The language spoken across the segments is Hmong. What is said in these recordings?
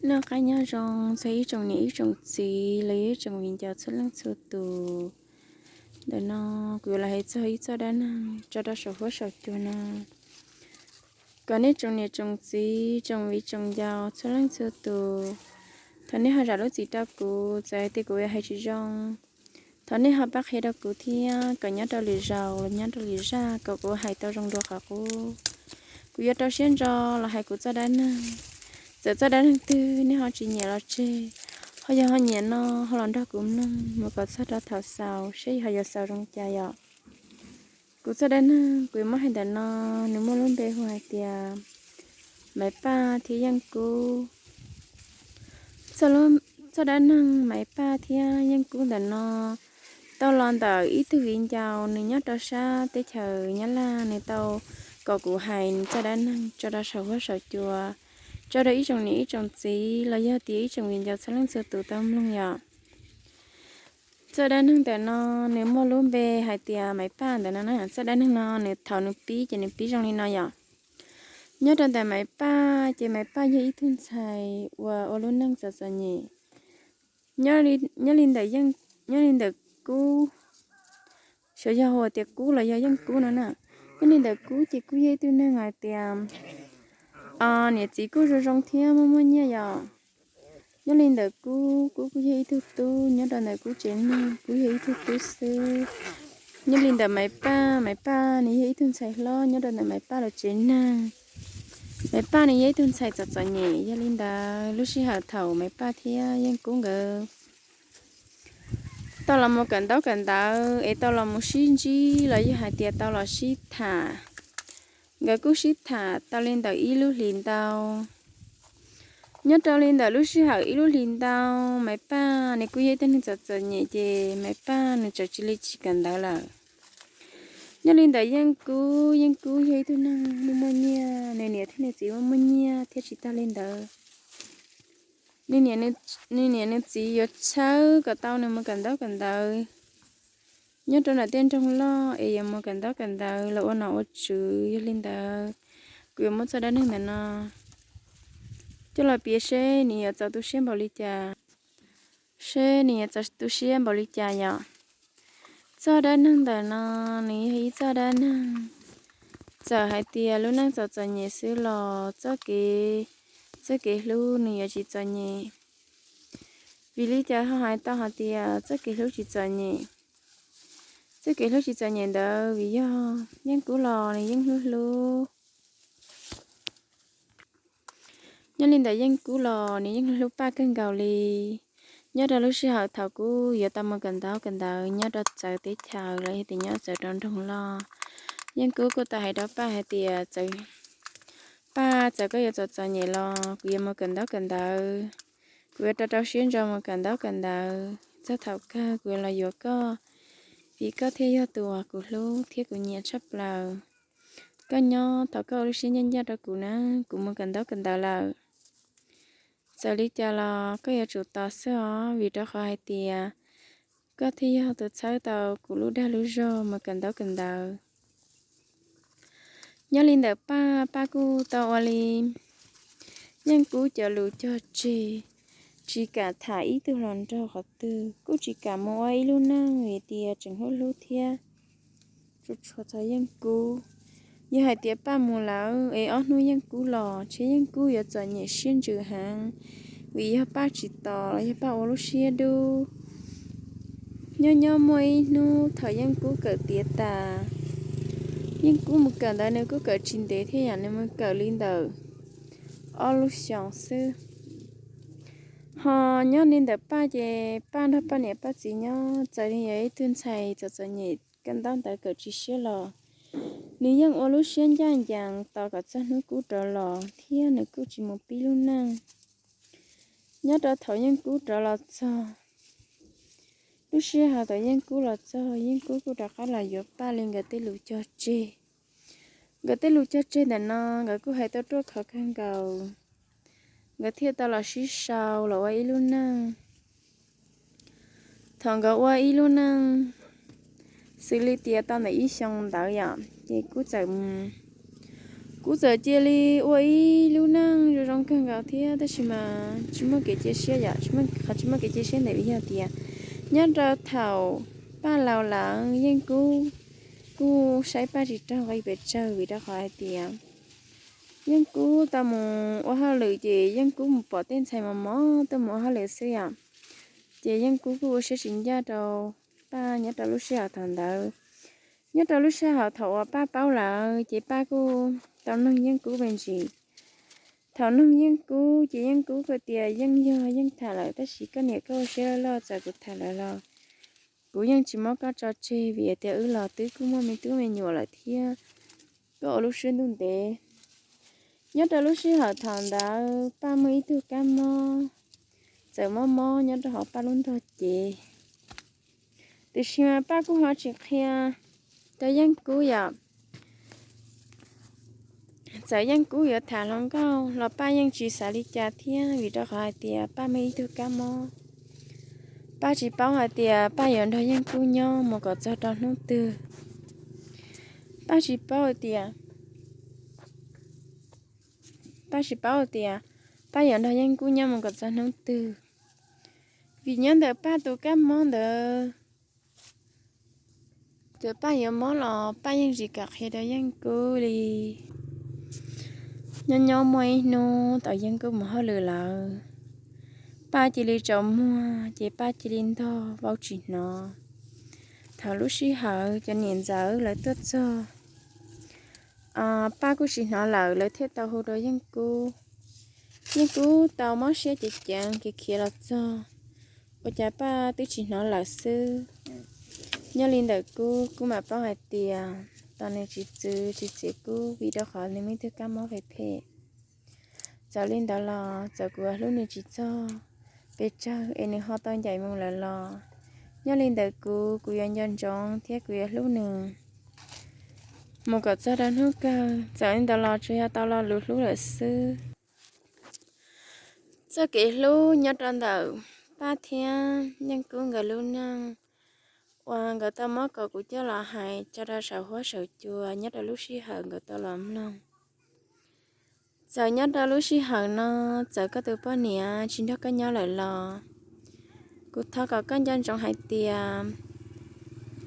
Noj qab nyob zoo txog ib tsoom niam ib tsoom txiv los yog ib tsoom viv ncaus txhua leej txhua tus. Ntawm no kuv yuav los hais txog ib txoj dab neeg tso rau saum huab saum cua no, kom nej tsoom niam tsoom txiv tsoom viv tsoom ncaus txhua leej txhua tus, thaum nej ho zam lub txim rau kuv, txawm hais tias kuv yuav hais tsis zoo, thov nej ho pab qhia rau kuv thiab, kom nyob rau lwm zaus los nyob rau lwm zaj kom kuv hais tau zoo dua qhov qub. Kuv yuav rau siab ntso los hais kuv txoj dab neeg. Txawm txoj dab neeg twg nej ho tsis nyiam los tseg, ho yog ho nyiam no ho los nrog kuv mloog mus kom txog rau thaum xaus seb ho yuav xaus zoo cas yom. Kuv txoj dab neeg kuv yuav muab hais ntawm no, nws muaj lub npe hu hais tias Maiv Paj thiab Yeej Kub. Txoj dab neeg Maiv Paj thiab Yeej Kub ntawm no tau los ntawm ib tug viv ncaus nws nyob rau sab teb chaws Nyab Laj, nws tau kom kuv hais nws txoj dab neeg tso rau saum huab saum cua, tso rau ib tsoom niam ib tsoom txiv los yog tias ib tsoom viv ncaus txhua leej txhua tus tau mloog yom. Txoj dab neeg ntawm no nws muaj lub npe hais tias Maiv Paj ntawm no na. Txoj dab neeg no nws thaum nws pib ces nws pib zoo li no yom. Nyob rau ntawm Maiv Paj ces Maiv Paj yog ib tug ntxhais uas ua lub neej txom txom nyem. Nyob li ntawm Yeej, nyob li ntawm Kub, xyov yog hu tias Kub los yog Yeej Kub no na. Nyob li ntawm Kub ces Kub yog ib tug neeg hais tias niam txiv kuj zoo zoo thiab muaj muaj nyiaj yom. Nyob li ntawm Kub, Kub kuj yog ib tug tub nyob rau ntawm Kub tsev neeg, Kub yog ib tug tub xwb. Nyob li ntawm Maiv Paj, Maiv Paj nws yog ib tug ntxhais hlob nyob rau ntawm Maiv Paj lawv tsev neeg. Maiv Paj nws yog ib tug ntxhais txom txom nyem, yog li ntawd lub sij hawm thaum Maiv Paj thiab Yeej Kub nkawd tau los mus kawm ntaub kawm ntawv es tau los mus sib ntsib los yog hais tias tau los sib tham, nkawd kuj sib tham tau li ntawm ib lub hlis ntau. Nyob rau li ntawm lub sij hawm ib lub hlis ntau, Maiv Paj nws kuj yog ib tug neeg txom txom nyem ces Maiv Paj nws txawm cia li tsis kawm ntawv lawm. Nyob li ntawm Yeej Kub, Yeej Kub yog ib tug neeg muaj muaj nyiaj, nws niam thiab nws txiv muaj muaj nyiaj thiab tsis tag li ntawd, nws niam nws txiv yuav txhawb kom tau nws mus kawm ntaub kawm ntawv nyob rau ntawm tej nroog loj es yuav mus kawm ntaub kawm ntawv los ua nom ua tswv. Yog li ntawd, kuv yuav muab txoj dab neeg ntawm no coj los piav seb nws yuav txaus tu siab npaum li cas, seb nws yuav txaus tu siab npaum li cas yom. Txoj dab neeg ntawm no nws yog ib txoj dab neeg, txawm hais tias lub neej txom txom nyem xwb los txoj kev, txoj kev hlub nws yuav tsis txom nyem. Vim li cas ho hais tau hais tias txoj kev hlub tsis txom nyem? Txoj kev hlub tsis txom nyem ntawd vim yog Yeej Kub los nws yeej hlub hlub. Nyob li ntawm Yeej Kub los nws yeej hlub Paj kawg nkaus li. Nyob rau lub sij hawm thaum Kub yuav tau mus kawm ntaub kawm ntawv nyob rau txawv teb chaws los yog tias nyob txawv rau nroog loj, Yeej Kub kuj tau hais rau Paj hais tias, Paj, txawm koj yuav txom txom nyem los kuv yuav mus kawm ntaub kawm ntawv, kuv yuav rau rau siab ntso mus kawm ntaub kawm ntawv, txog thaum kawg kuv yuav los yuav koj, vim koj thiaj yog tus uas kuv hlub thiab kuv nyiam tshaj plaws. Koj nyob thaum koj ua lub siab ncaj ncaj rau kuv na, kuv mus kawm ntaub kawm ntawv lawm. Txawm li cas los koj yuav tsum tos xwb os, vim rau qhov hais tias koj thiaj yog tus txhawb tau kuv lub dag lub zog mus kawm ntaub kawm ntawv. Nyob li ntawm Paj, Paj kuj tau ua li Yeej Kub cov lus cog tseg, tsis kam tham ib tug hluas nraug qhov twg, kuj tsis kam mus ua ib lub neej vim tias tseem hlub hlub thiab tshua tshua txog Yeej Kub. Yog hais tias Paj mus lawm es ob hnub Yeej Kub los, ntshe Yeej Kub yuav txom nyem siab ntsws heev, vim yog Paj tsis tos los yog Paj ua lub siab dub. Nyob nyob muaj ib hnub thaum Yeej Kub kawm tiav tas, Yeej Kub mus kawm ntawv nws kuj kawm tsis ntev thiab yom, nws mus kawm li ntawm ob lub xyoos xwb. Ho nyob li ntawm Paj ces Paj nrog Paj niam Paj txiv nyob, txawm li yog ib tug ntxhais txom txom nyem kawm ntaub ntawv kawm tsis siab los nws yeej ua lub siab ncaj ncees tos kom txog hnub Kub rov los thiab nws kuj tsis mus pib lub neej. Nyob rau thaum Yeej Kub rov los txog, lub sij hawm thaum Yeej Kub los txog, Yeej Kub kuj rov qab los yuav Paj li nkawd tej lus cog tseg. Nkawd tej lus cog tseg ntawm no nkawd kuj hais tau ruaj khov kawg nkaus, nkawd thiaj tau los sib sau los ua ib lub neej. Thaum nkawd ua ib lub neej xws li tias tau ntawm ib xyoo ntawd yom, ces kuj txawm mus Kuv txawm cia li ua ib lub neej zoo zoo kawg nkaus thiab, tab sis mas tsis muaj kev cia siab yom, tsis muaj, qhov tsis muaj kev cia siab ntawm vim yog tias nyob rau thaum Paj laus lawm Yeej Kub kuj saib Paj tsis raug nqi pes tsawg, vim rau qhov hais tias Yeej Kub tau mus ua hauj lwm ces Yeej Kub mus pom tej ntxhais mos mos tuaj mus ua hauj lwm xwb yom. Ces Yeej Kub kuj ua siab tsis ncaj rau Paj nyob rau lub sij hawm thaum ntawd. Nyob rau lub sij hawm thaum uas Paj paub lawm ces Paj kuj tau nug Yeej Kub me ntsis. Thaum nug Yeej Kub ces Yeej Kub kuj tias yeej yog yeej tham lawm, tab sis koj niam koj ua siab loj loj, txawm kuv tham lawm los kuv yeej tsis muab koj tso tseg, vim tias wb los twb kuj muaj me tub me nyuam lawm thiab, koj ua lub siab ntuj ntev. Nyob rau lub sij hawm thaum ntawd Paj muaj ib tug kab mob, txawm mob mob nyob rau hauv Paj lub nrog cev. Tiam sis mas Paj kuj ho tsis qhia rau Yeej Kub yom. Txawm Yeej Kub yuav tham hluas nkauj los Paj yeej tsis xav li cas thiab, vim rau qhov hais tias Paj muaj ib tug kab mob. Paj tsis paub hais tias Paj yuav nrog Yeej Kub nyob mus kom txog rau hnub twg. Paj tsis paub hais tias Paj tsis paub tias Paj yuav nrog Yeej Kub nyob mus kom txog hnub twg, vim nyob ntawm Paj tus kab mob ntawd, txawm Paj yuav mob los Paj yeej tsis kam qhia rau Yeej Kub li. Nyob nyob muaj ib hnub thaum Yeej Kub mus hauj lwm lawm, Paj cia li tsaus muag ces Paj cia li ntog vau tsis hnov. Thaum lub sij hawm cov niam ntxawm lawv tuaj txog, Paj kuj tsis hnov lawm, lawv thiaj tau hu rau Yeej Kub. Yeej Kub tau mob siab ceev ceev khiav khiav los txog, ua cas Paj twb tsis hnov lawm xwb. Nyob li ntawm Kub, Kub mam paub hais tias tos nws tsis txwv tsis txiav Kub, vim rau qhov nws muaj ib tug kab mob phem phem. Txawm li ntawd los txawm kuv yuav hlub nws tsis txog pes tsawg es nws ho tau ncaim mus lawm los, nyob li ntawm kuv, kuv yuav nco ntsoov thiab kuv yuav hlub nws mus kom txog rau hnub kawg. Txawm li ntawd los tsuas yog tau lo lus hlub lawm xwb. Txoj kev hlub nyob rau ntawm Paj thiab Yeej Kub nkawd lub neej uas nkawd tau muab kom kuv coj los hais tso rau saum huab saum cua nyob rau lub sij hawm nkawd tau los mloog. Txawm nyob rau lub sij hawm no, txawm koj tus poj niam tsis nrog koj nyob lawm los, kuv thov kom koj nco ntsoov hais tias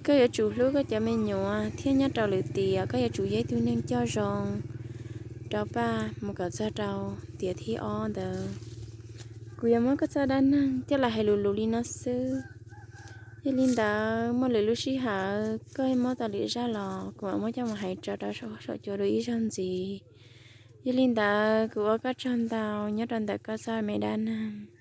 koj yuav tsum hlub koj cov me nyuam thiab nyob rau lwm tiam koj yuav tsum yog ib tug neeg coj zoo rau Paj mus kom txog rau tiam thib ob ntawd. Kuv yuav muab koj txoj dab neeg coj los hais lus lus li no xwb. Yog li ntawd muaj lwm lub sij hawm koj muab tau lwm zaj los kuv mam muab coj mus hais tso rau saum huab saum cua dua ib zaug ntxiv. Yog li ntawd kuv ua koj tsaug ntau nyob rau ntawm koj txoj me dab neeg.